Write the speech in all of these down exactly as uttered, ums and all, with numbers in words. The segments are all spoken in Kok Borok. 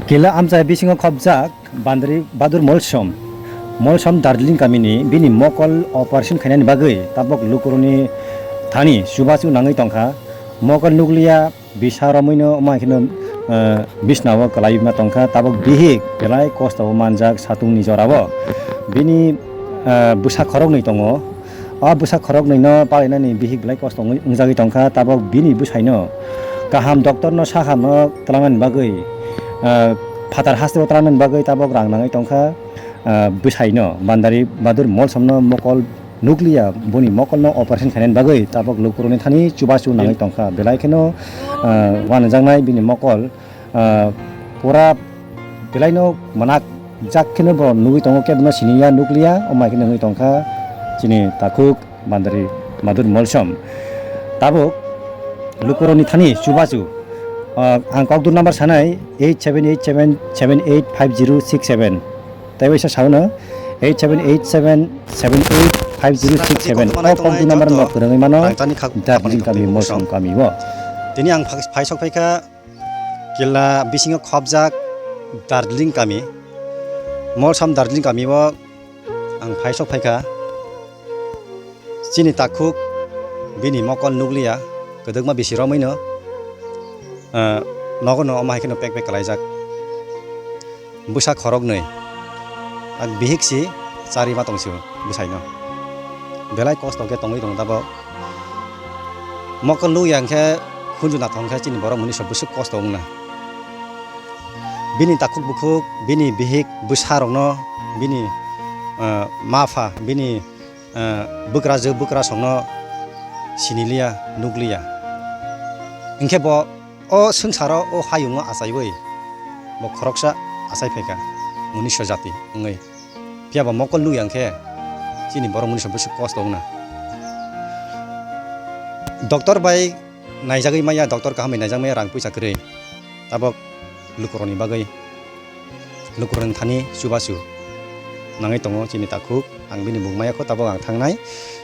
Kila amchai bisingo khopjak Bandari Badur Molsom. Molsom Darjeeling kamini bini mokol operation khainani bagwi tabok lukurokni thani chubachu nangwi tongkha. Mokol nukliya, bisa romwino wngma kheno, eh, bisnao kwlaiwi ma tongkha. Tabok bihik belai kosto o manjak satungni jorao. Bini, eh, bwsa khoroknwi tongo. O bwsa khoroknwino palainani bihik belai kosto wngwi, wngjagwi tongkha, tabok bini bwsaino kaham doctorno sakhamno twlangnani bagwi, ah, phatar hasteo twlangnani bagwi tabok rang nangwi tongkha, ah, bwsaino Bandari Badur Molsomno mokol nukliya, boni mokolno operation khainani bagwi tabok lukurokni thani chubachu nangwi tongkha, belai kheno, ah, uanajaknai bini mokol. Ah, pura belaino manak jak kheno bo nugwi tongo, kebono siniya nukliya, o mai kheno wngwi tongkha chini takhuk Bandari Madur Molsom. Tabuk lukurokni thani chubachu, ah, ang kokdur number sanai, eight seven eight seven seven eight five zero six seven. Tei waisa saono eight seven eight seven seven eight five zero six seven. O kokdur number no kwrwngwi mano Darjeeling kami, Molsom kami o. Tini ang phai-, phai sok phaikha. Kila bisingo khopjak Darjeeling kami, Molsom Darjeeling kami o ang phai sok phaikha. Chini takhuk bini mokol nukliya, kwdwkma bisi romwino, ah, nogo no omo hai kheno pek pek kwlaijak. Bwsa khoroknwi. Ak bihik si chari ma tong si bwsaino. Belai kosto khe tongwi tongo tabok. Mokol nukya hwnkhe khunju nathok hwnkhe chini borok mwnwi sok bwswk kosto wngna. Bini takhuk bukhuk, bini bihik bwsa rokno, bini, eh, ma pha, bini, eh, bwkrajwk bwkrasongno siniliya, nukliya. Hinkhe bo o swngcharo o hayungo achaiwi bo khoroksa achai phaikha, mwnwi sojati wngwi. Phiya bo mokol nukya hwnkhe chini borok mwnwi sojati kosto wngna. Doctor bai naijagwi maya, doctor kaham bai naijak maya, rang puisa kwrwi. Tabok lukurokni bagwi, lukurokni thani chubachu nangwi tongo chini takhuk. Ang bini mung maya kho, tabok ang thangnai.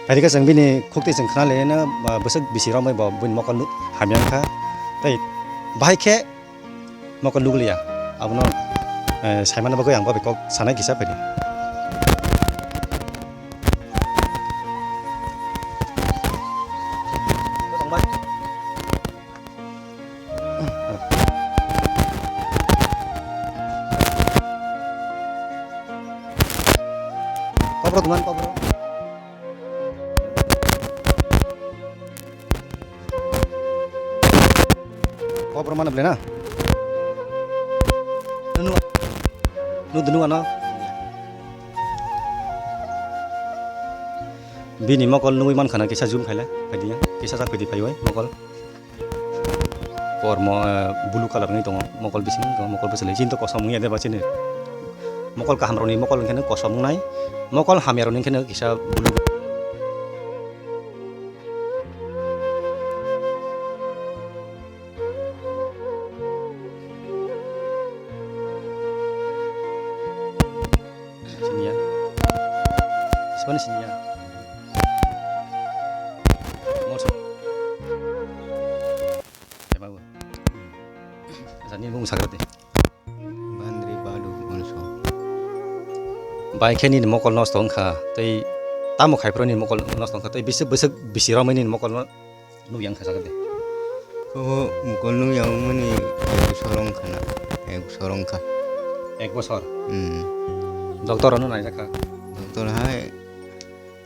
Phaidi khe chwng bini khukti chwng khna leno, ah, bwswk bisi romwi bo bini mokol nuk hamya wngkha. Tei bahai khe mokol nukliya. Abono, eh, saimano bagwi ang bo bai kok sanai kisa phaidi. Kopro tuman kopro. Kopro mana bela na? Nunu, nu dunu ano. Bini mokol nugwi mankha na kisa zoom khaile, phaidi ya, kisa sa phaidi phaiwi mokol. Kormo, eh, blue colour wngwi tongo, mokol bising tongo, mokol bwswlwi. Chini to kosom wngya de ba chini. Mokol kahamrokni mokol wngkhe no kosom wngnai, mokol hamyarokni wngkhe no kisa blue. Siniya. Sibani siniya. Mor sa-, Eba bo. Acha, nini bumung sagra de. Bandri Badu Bonso. Bai khe nini mokol nosto wngkha, tei tamo khai phuru nini mokol nosto wngkha, tei bisi bwswk bisi romwi nini mokol no nukya wngkha sagra de. Obo mokol nukya wngmani ek bosor wngkha na, ek bosor wngkha. Ek bosor? Hmm. Doctor rokno naijak kha? Doctor hai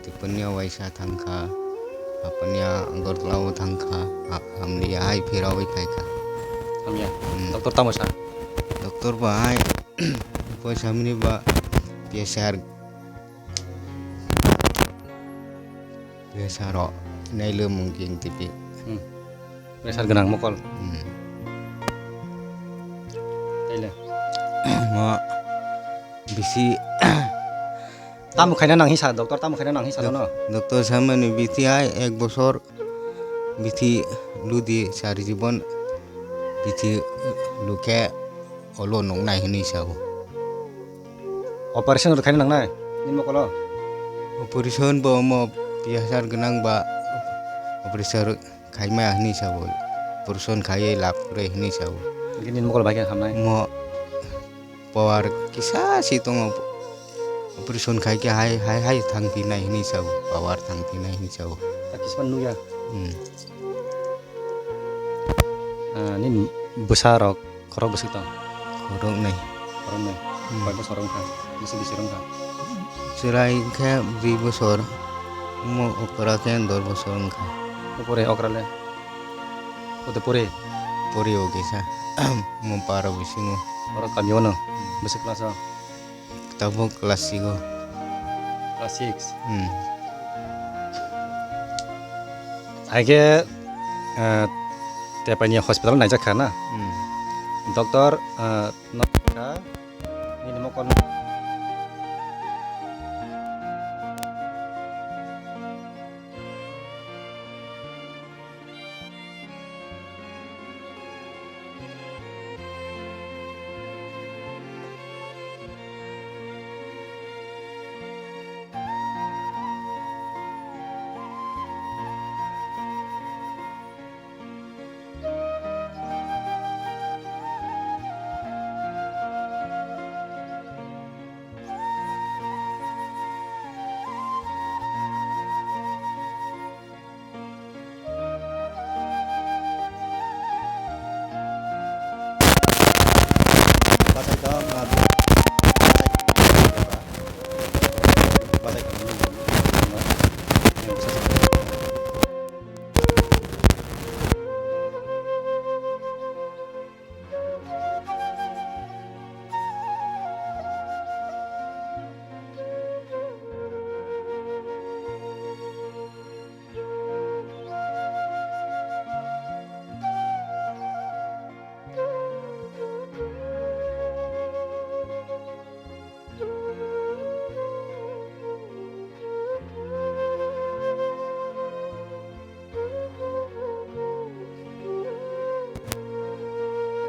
Tipania waisa thangkha, Hapania Agartala o thangkha, ha-, hamliya hai phirawi phaikha. Hamya? Hmm. Doctor tamo sa? Doctor ba hai, poisa mini ba P S R, P S R o nailwmung king tipi. Hmm. Pressure gwnang mokol. Hmm. Taile? Mo bisi Tamo khaina nang hisa, doctor tamo khaina nang hisa nono? Doctor samani bithi hai ek bosor bithi ludi sari jibon bithi lukhe olo nuknai hinwi sao. Operation rw khaina nangnai nini mokolo? Operation bo omo P S R gwnang ba operation khaima hinwi sao, operation khaiwi lab kwrwi hinwi sao. Nini mokol bai khe hamnai? Mo Power kisa si tongo. Operation khai khe hai, hai, hai thang phi nai hini sao. Power thang phi nai hini sao. Ta kisa nukya. Hmm. Ah, nini bwsa rok khorok bwswk tong? Khorok nai. Khorok nai. Hmm. Koi bosor wngkha? Bwswk bwswk wngkha? Chwrai khe dui bosor. Omo okra khe dor bosor wngkha. Opore okra le? Kote pore? Pore o kisa. Omo para bisingo. Oro kami o no? Hmm. Bwswk class o? Tabuk class six o. Class six? Hmm. Hai khe, eh, Tepani hospital naijak kha na? Hmm. Doctor, eh, no kha, nini mokol no.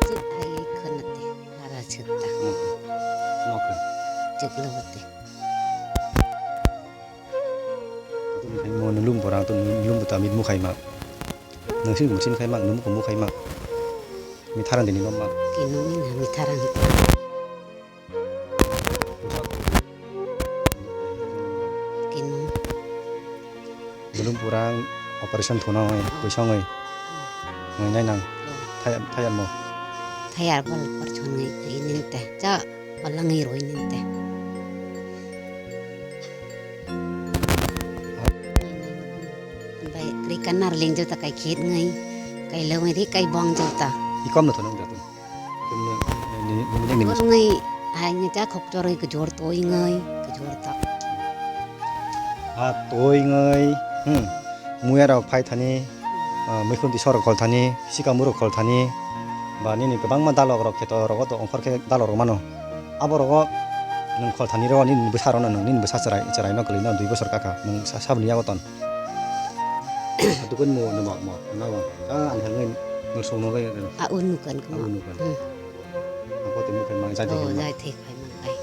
Chwk hai khwna te, ara chwk ta. Nokhe. Chwk lo te. Mo nulum borang to nulum ta mit mukhai ma. Nang sing musin khai ma, nulum ko mukhai ma. Mi tharang dini nom ma. Kinung ni na mi tharang. Kinung. Belum kurang operation thuna oi, poisa oi. Ngai nai nang. Thayar, thayar mo. Thayar bal operation ngai, ngai nin te. Cha, balang ngai roi nin te. Bai, kri kanar ling jota kai khit ngai. Kai lo ngai ri kai bong jota. Ikom no thunung jatun. Kemne, eh, ni, ni, ni, ni. Kor ngai, hai ngai cha khok choroi kejor toi ngai, kejor ta. Ha toi ngai, hmm. Muya rok phai thani, ah, mikhun tisor rok khol thani, sika muruk khol thani, ba nini kwbangma dalok rok kheto rogo to ongkhor khe dalok rok mano. Abo rogo nwng khol thani rogo nini bwsa rok no nwng nini bwsa chwrai, chwrai no kwlwi no dui bosor kaka nwng sa-, saboni yago ton. Atukun mo no mo, mo, no mo. Ah, ang hangai no song no gai. Ah, unu kan ko. Ah, unu kan. Hmm. Ang ko te mo kan mang jai te Oh, kan. Jai te kai mang kai.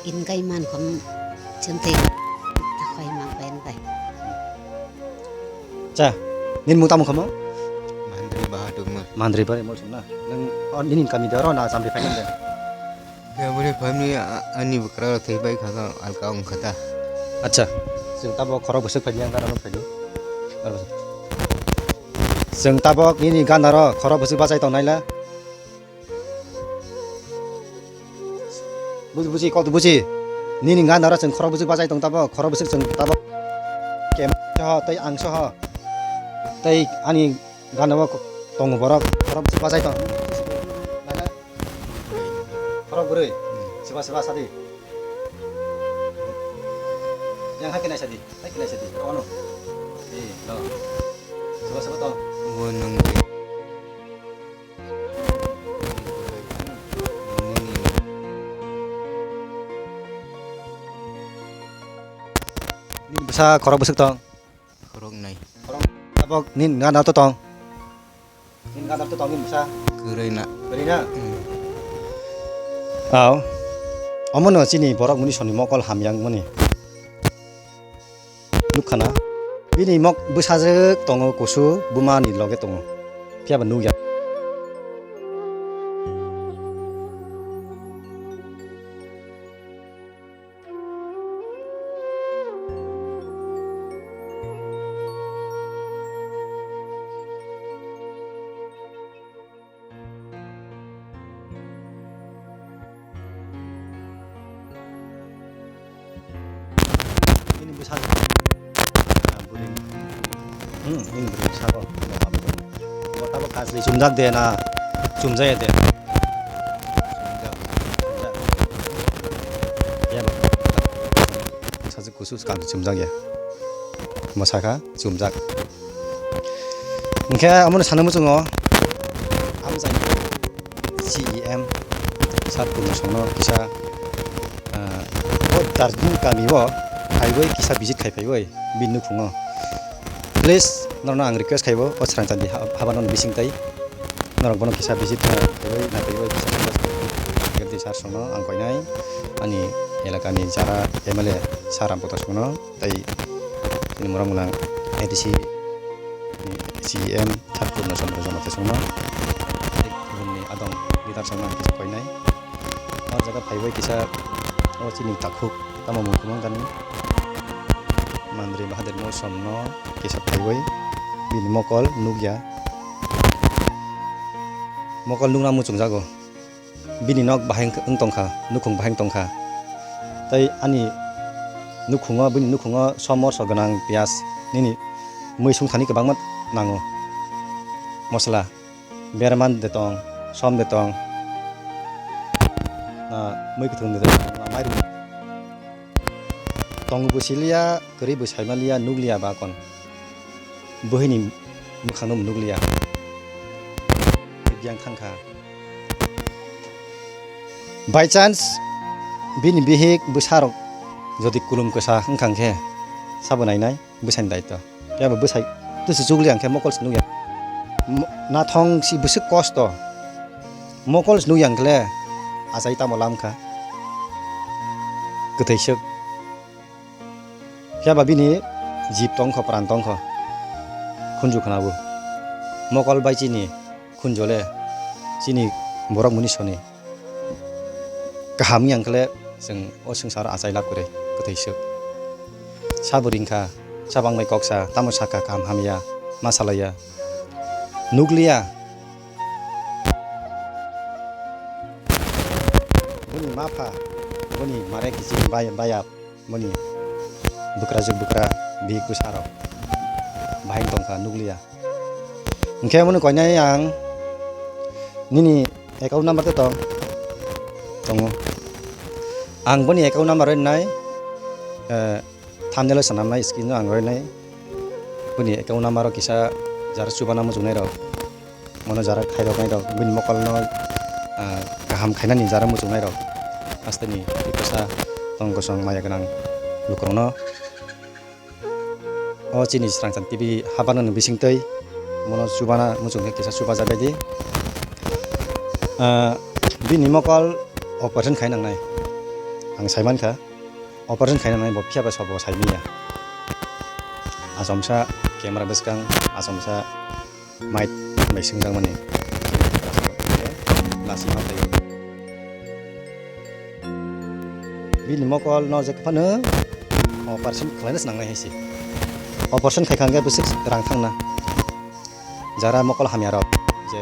In kai man kom chum te ta kai mang kai kai. Cha, nin mung tamo kamo? Mandri Bahadur ma. Mandri bare mo sung na. Nang, oh, nin kami daro na samri kai nang de. Khe bwrwi phaimni a-, ani bwkrarok thwi bai kha khe alka wng kha ta. Acha, chwng tabok khorok bwswk phaidi ang gana rok phaidi. Chwng tabok nini gana rok khorok bwswk bachai tong nai le. Buji buji kok buji. Nini gana rok chwng khorok bwswk bachai tong tabok khorok bwswk chwng tabok. Kem soho tei ang soho. Tei ani gana o tongo borok khorok bwswk bachai tong. Khorok bwrwi. Hmm. Siba siba sadi. Yang hai kenai sadi. Hai kenai sadi. Ono. Eh, no. Siba siba to. Bo nang de. Nini bwsa khorok bwswk tong? Khorok nai. Khorok tabok nini gana to tong? Nini gana to tong nini bwsa? Kwrwi na. Kwrwi na? Hmm. Aw. Omono chini borok muni soni mokol hamya wngmani. Nukha na? Bini mok bwsajwk tongo kusu, buma ni loge tongo. Phiya ba nukya. Sa-, ah, bwrwi. Hmm, ini bwrwi sabo. Bo tabuk kasli chumjak de na chumjaya de. Chumjak. Chumjak. Ya, bo. Sajuk kusu kasli chumjak ya. Mo sakha chumjak. Hwnkhe omono sana muchungo. Amjai. C E M Sir Purna Songno kisa, ah, o Darjeeling kami o phaiwi kisa visit khai phaiwi bini nukhungo. Please, norokno ang request khaibo, o Srangchandi ha-, habano bising tai norok bono kisa visit khai phaiwi nai phaiwi kisa request khai. Sir Songno ang koinai ani elakani jara M L A Sir Ram Potor Songno. Tai chini borok gwnang A D C ni C E M Thar Purna Chandra Jamatia songno tei bumni adong leader songno ang kisa koinai. O jaga phaibai kisa o chini takhuk tamo mung kwmang gani Mandri Bahadur Mosomno kisa phaibai bini mokol nukya. Mokol nukna muchungjago. Bini nok bahai wng tongkha, nukhung bahai wng tongkha. Tei ani nukhungo, bini nukhungo somorso gwnang piyaj nini mui sungthani kwbangma nango. Mosla, berman de tong, som de tong, na mui kwthwng de tong, na mairum. Tongbo siliya, kwrwi bo saimaliya, nukliya ba kon. Buhini mwkhangno nukliya. Biyang thangkha. By chance, bini bihik bwsarok jodi kulum kwsa wngkha khe, sabo nainai bwsani daitw. Phiya bo bwsai tusu chukliya hwnkhe mokol se nukya. Mo-, nathong si bwswk kosto. Mokol se nukya hwnkhe le achai tamo lamkha. Kwthwi swk. Phiya ba bini jib tongkho, pran tongkho. Khunju khwnabo. Mokol bai chini khunju le chini borok munisoni kaham wngya hwnkhe le chwng o swngcharo achai lab kwrwi kwthwi swk. Sabo ringkha, sabo wngbai koksa, tamo sakha kaham hamya, ma salaiya. Nukliya. Boni mapha, boni mare kiching bai-, baya, boni bwkrajwk bwkra bihik bwsarok bahai tongkha nukliya. Hwnkhe omono koinai ang nini account number tei tong, tongo. Ang boni account number rinai, eh, thumbnail o swnamnai screen o ang rinai. Boni account number o kisa jara chubana muchungnai rok. Mono jara khairoknai rok, bini mokolno, ah, kaham khainani jara muchungnai rok. Hasteni tiprasa tong kosong maya gwnang lukurokno. O chini Srangcham T V habano ni bisingtwi mono chubana muchung khe kisa chubajakbaidi. Ah, bini mokol operation khainangnai. Ang saimankha, operation khainangnai bo phiya ba sobo saimanya. Achomsa camera bwskang, achomsa mic bai swngjakmani. Lasi ma twi. Bini mokol no je phano operation khlaina swnangnai hai se. Operation khaikha hwnkhe bwswk rang thangna. Jara mokol hamya rok je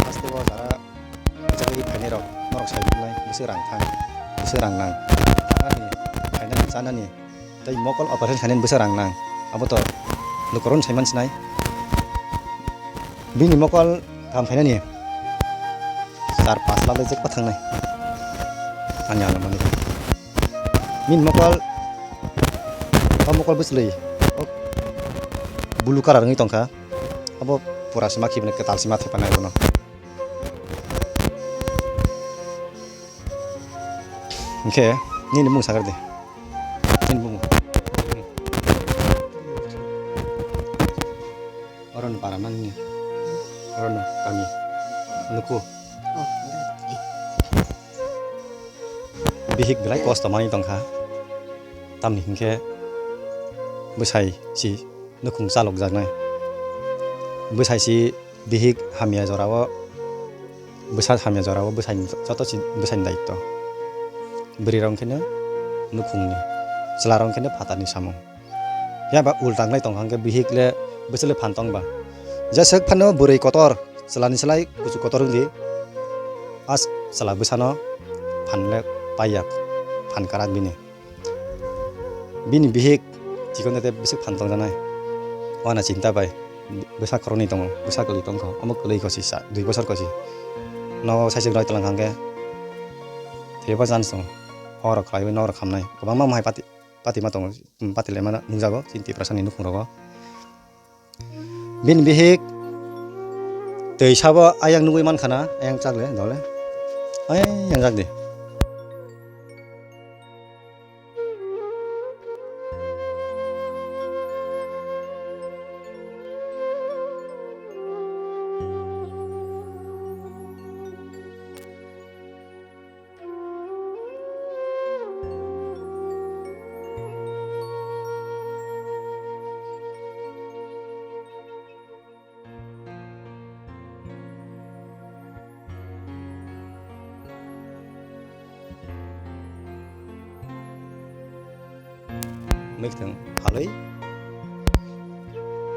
haste o jara jagwi phainai rok norok sai mangnai bwswk rang thang, bwswk rang nang. Thangani, khainani, chanani. Tei mokol operation khainani bwsa rang nang, abo to lukurokno saiman sinai. Bini mokol kaham khainani char panch lakh jekpa thangnai. Ani anumani. Bini mokol, o mokol bwchlwi, o blue colour wngwi tongkha. Abo pura sima khibini kwtal sima thaipanai bono. Hwnkhe nini bumung sakar di. Nini bumung. Oro ni para nang ni. Oro ni kami. Nuku. Bihik belai kosto manwi tongkha. Tamni hinkhe bwsai si nukhung chalokjaknai. Bwsai si bihik hamya jorao, bwsa hamya jorao bwsaini joto si bwsaini daitto. Bwrwirok khe nukhungni, chwlarok khe phatarni samung. Phiya ba ulta wngwi tongkha hwnkhe bihik le bwswk le phan tong ba. Jeswk phano bwrwi kotor, chwlani slai kuchuk kotor wngdi. As chwla bwsano phan le paiya, phan kwrak bini. Bini bihik chikon tete bwswk phan tongjaknai. Wana chinta bai bwsa khoroknwi tongo, bwsa kwlwi tongkho, omo kwlwi khosi sa, dui bosor khosi. Nogo saisuk rok tlang hwnkhe thwiba chance tongo. Hor rok khlaiwi nok rok khamnai, kwbangma mohai pati, pati ma tongo, pati laimano nukjago chini Tiprasani nukhungrogo. Bini bihik twi sabo ayang nugwi mankha na, ayang chak le, dole. Ayang jak di. Mwkhwtwng phalwi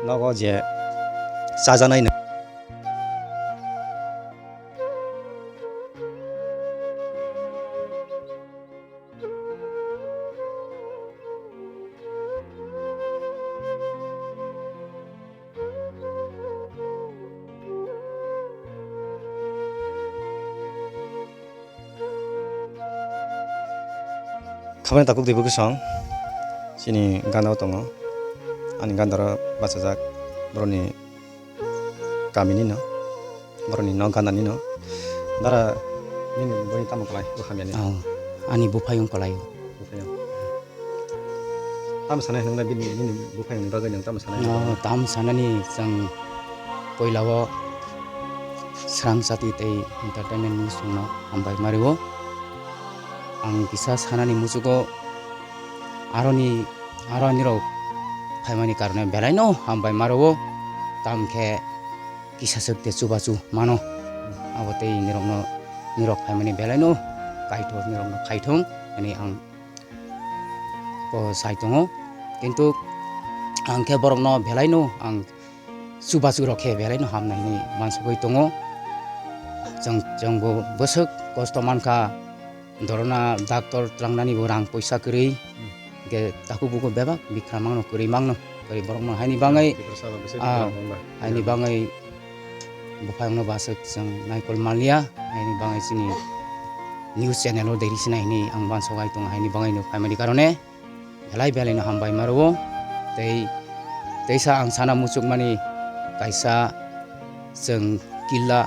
nogo je chajaknai no. Khamani takhuk twi bwkhe song chini gana o tongo. Ani gana ro bachajak boroni kamini no, boroni no gana ni no. Dara nini boni tamo kwlai o hamya ni? Oh, ani buphayung kwlai o. Buphayung. Tamo sanai nang na bini, nini buphayung ni bagwi nang tamo sanai? Oh, tamo sanani chwng puila o Srang Chati tei Entertainment ni songno hambai mari o. Ang kisa sanani muchugo aroni, aro nirok phaimani karone belai no hambai maro o. Tamo khe kisa swk tei chubachu mano. Abo tei nirokno, nirok phaimani belai no Kaitor nirokno khaithung hwnwi ang o sai tongo. Kintu ang khe borokno belai no ang chubachu rok khe belai no hamnai hwnwi mansugwi tongo. Chwng, chwng bo bwswk kosto mankha. Dorona doctor tlangnani bo rang poisa kwrwi. Hmm. Hingke takhuk bukhuk bebak bikha mangno kwrwi mangno. Kwrwi borok mano haini bangwi, Tiprasa ba bwswk ah, kwrwi mangba. Haini bangwi buphayungno baswk chwng naikol manliya. Haini bangwi chini news channel o deri sinai hinwi ang uansuk ai tongo. Haini bangwi no phaimani karone belai belai no hambai maro. Tei teisa ang sana muchukmani kaisa chwng Killa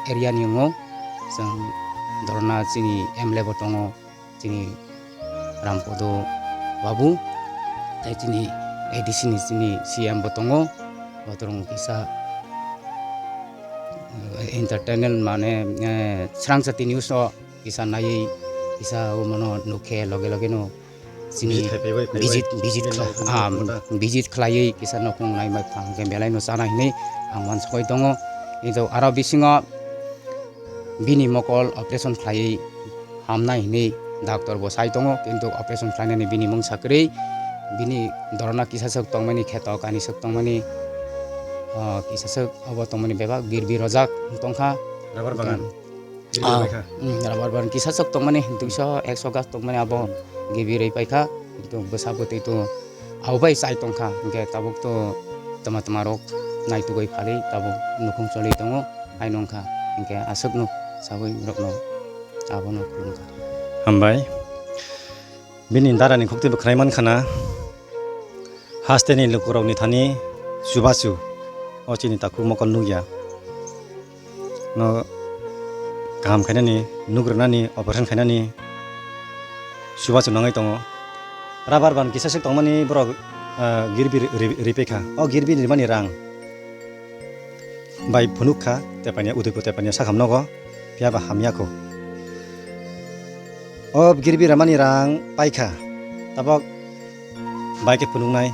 area ni wngo. Chwng Dorona chini M L A bo tongo, chini Rampodo babu, tei chini A D C ni chini C M bo tongo. Botorong kisa, eh, entertainment mane, eh, Srang Chati news o kisa naiwi kisa o mano nukhe loge loge no chini visit khai phaibai, phaibai. Visit, visit khlai-, ah, visit khlaiwi kisa nokong nai bai phang khe belai no chana hinwi ang uansukwi tongo. Kintu aro bisingo bini mokol operation khlaiwi hamnai hinwi doctor bo sai tongo, kintu operation khlainani bini mung sakwrwi, bini dorona kisa swk tongmani kheto kani swk tongmani, ah, kisa swk obo tongmani bebak birbi rojak tongkha. Rubber bagan. Girbi Ah, rwbaikha. Mm, rubber ban kisa sok tongmani, duiso, ekso gas tongmani abo girbi rwi paikha. Kintu bwsa bwtwi to abo bai chai tongkha, hinkhe tabuk to tama tama rok naitugwi phalwi tabuk nukhung choli tongo, hai nongkha, hinkhe aswkno sagwi rokno abono khulumkha. Hambai. Bini darani khukti bo khwnai mankha na, hasteni lukurokni thani chubachu o chini takhuk mokol nukya. No kaham khainani, nuk rwnani, operation khainani chubachu nangwi tongo. Rubber ban kisa swk tongmani borok, ah, girbi ri-, ri-, ripikha. O girbi rimani rang bai phunuk kha, tepania, Udaipur tepania sakham nogo, phiya ba hamya kho. O girbi ramani rang paikha, tabok bai khe phunuknai,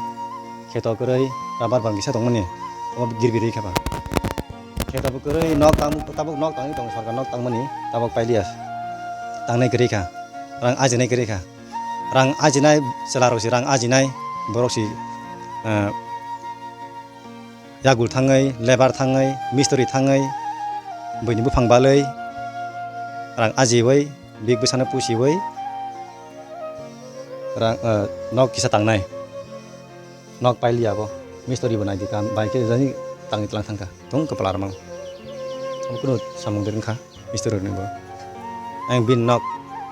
kheto kwrwi rubber ban kisa tongmani, o girbi rwi kha ba. Kheto bo kwrwi nok tang, tabok nok tangwi tongo, sorkar nok tangmani, tabok pailiya, tangnai kwrwi kha, rang ajinai kwrwi kha, rang ajinai, chwla rok si rang ajinai, borok si, ah, Yagul thangwi, lebar thangwi, mistri thangwi, buini buphang balwi, rang ajiwi, bik bwsano pusiwi, rang, eh, nok kisa tangnai. Nok pailiya bo. Mistori bo naidi kam, bai khe jani tangwi tlang thangkha. Thung kwpla rwmang. Abo kunu samung de wngkha, mistori rwni bo. Ang bini nok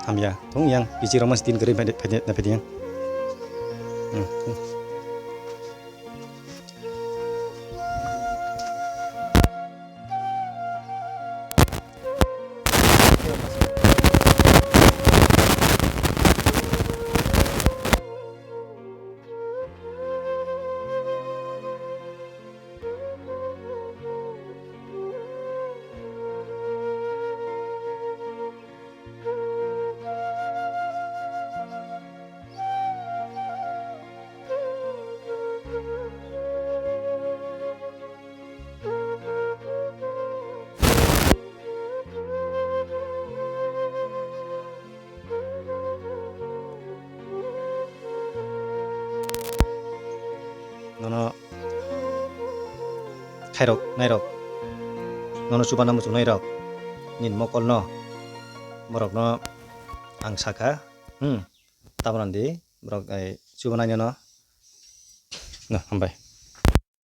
hamya. Thung yang pichi rwmang din kwrwi phai de, phai de, phai de yang. Hmm, hmm. Nono khairok nairok, nono chubana muchungnai rok, nini mokolno, borokno ang sakha, hmm, tabra di, borok, ai, chubanaino, no, hambai.